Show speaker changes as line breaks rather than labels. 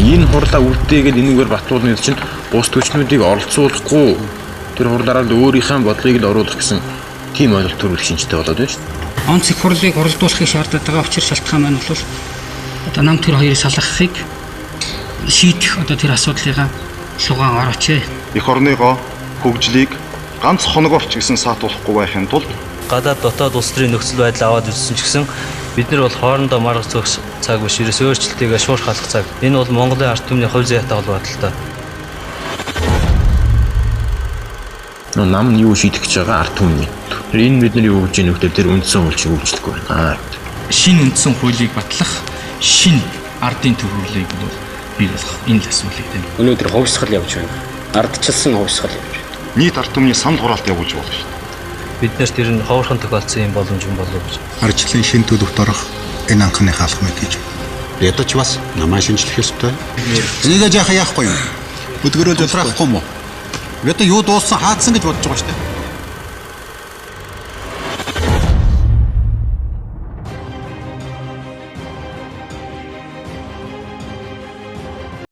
Энэ хурлаа үрдээгээд энүүгээр батлуулна гэдэг чинь бус төчнүүдийг оролцуулахгүй тэр хурлаараа л өөрийнхөө бодлыг л оруулах гэсэн тийм ойлголт төрүүлэх шинжтэй болоод байна шүү дээ.
Онц их хурлыг хуралдуулахыг шаардаад байгаа учир шалтгаан маань бол одоо нам төр хоёрыг салгахыг шийдэх одоо тэр асуудлыгаа лугаан орооч.
Эх орныгоо хөгжлийг ганц хоногор ч гэсэн саатуулахгүй байхын тулд
гадаад дотоод улс төрийн нөхцөл байдал аваад үзсэн ч гэсэн бид нар бол хоорондоо маргах зөөх цаг биш, ерөөс өөрчлөлтийг шуурх халах цаг. Энэ бол Монголын ард түмний хувь зүйтэй холбоотой.
Нам нь юу шийдэх гэж байгаа ард түмний. Энэ бид нар юу гэж ийм нөхдөр тэр үндсэн хууль шиг үйлчлэхгүй байна.
Шинэ үндсэн хуулийг батлах, шинэ ардын төв хурлыг бол бий болгох энэ л асуудлыг тийм.
Өнөөдөр хувьсгал явж байна. Ардчилсан хувьсгал явж байна.
Нийт ард түмний санал хураалт явуулж болно шүү дээ.
Бид нарт ер нь ховорхон тохиолдсон юм боломж юм болов гэж.
Ардчлалын шинэ төлөвт орох энэ анхны хаалх мэт гэж.
Ядаж бас намаа шинжлэх ёстой.
Энийг яах яахгүй юм. Өдгөрөөл жолраахгүй юм уу?
Одоо юу дууссан хаацсан гэж бодож байгаа шүү дээ.